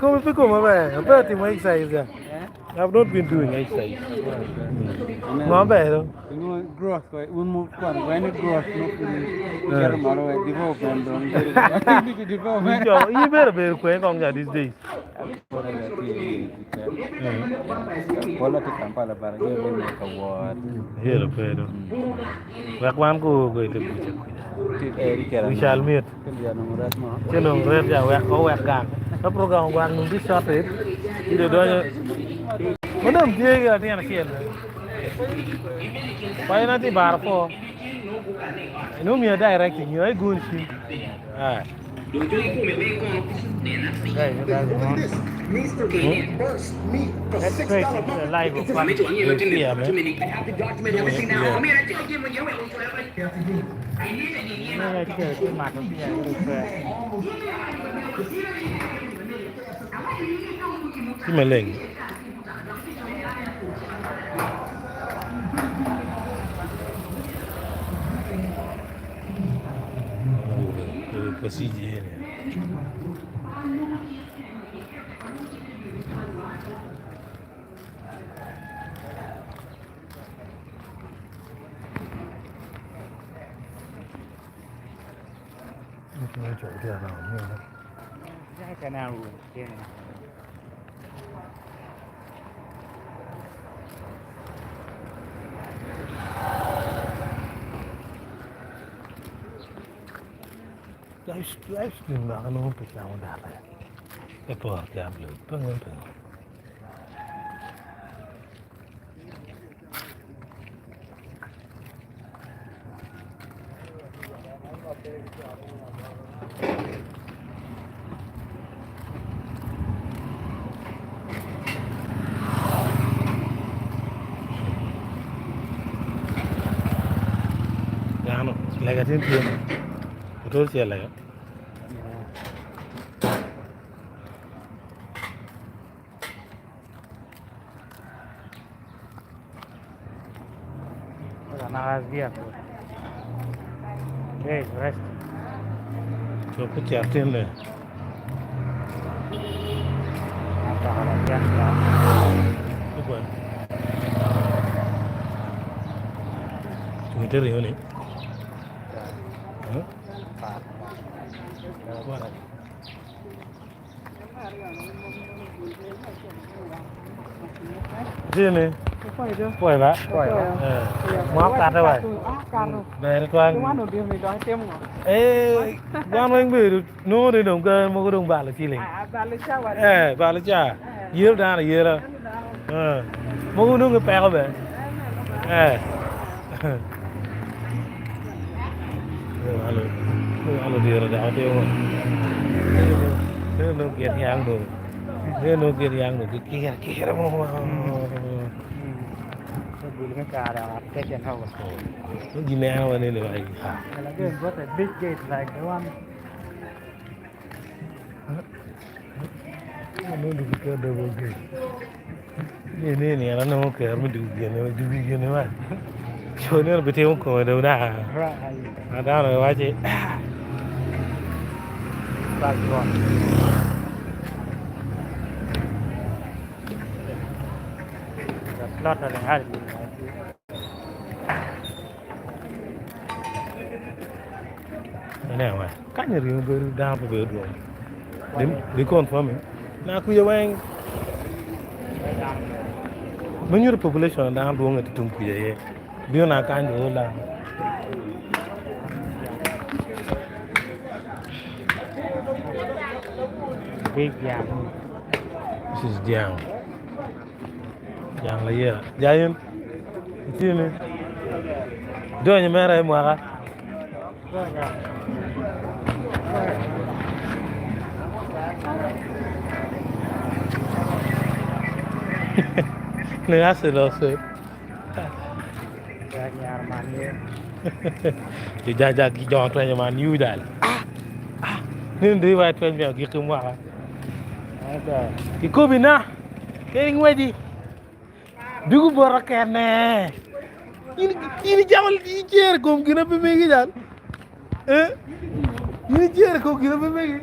Komi pe koma ber, ape atimo exercise ya. I've not been doing exercise. Ngo ber do? In ibedo bedo kwe kong ja these days. Yelo pe do. Wek wan go go ite buca kuca. We shall meet. Ci nong ret ya wek owek gang. Ka program ogwang nong di shorted. Ci do donyo. Ma dong tye ki latin acel bene. Pa en atye bara po. Nongo miya directing nyo ai goni cim. Ah. That's crazy. It's a live of fun. Yeah, man. Tye maleng. Live stream bene nongo pe camo data pe poro ki upload pe ngeyo pingo. Dano lega tin tye ni otur ce lega. Cuk ocito tinne. Cung ite ringo ni. Jimmy. Poi ba? Mwa kate wa. Ber twal. Eh, wan weng bedo nongo ni dong ka mogo dong balo ciling. Eh, balo ca. Yero dano ayera. Eh. Mogo nongo peko be. Eh. Alo, alo diro dako timo. Nongo gin yang do. Nongo gin yang do kikira kikira mo. Gineno wa nene wa ha. Got a big gate like the one. Nongo dugu ke double gate. Ni ni ni ana nongo ker me dugu gene dugu gene wa. Co neno bitimo kome do na. Adano waci. That's one. The slaughtering animal. Aneno wa. Kany ringo bedo dano pe bedo dwong. Di confirm na kuya weng. Ma nyuto population dano dwong i tung kuya iye. Bino na kany do la. Big jam. This is jam. Jang layera. Jayin. Itye ni. Donyo mere i mwaka. Ne ase lose. Ja ja jo twenyo man yu dal. Ah ah. Ni ndi wa twenyo me agikki mwaka. Kikobi na. Keri ngweci. Dugu bota kene. In in icamo icer i kom gin ma pe megi jal. Eh? In icer i kom gin ma pe megi.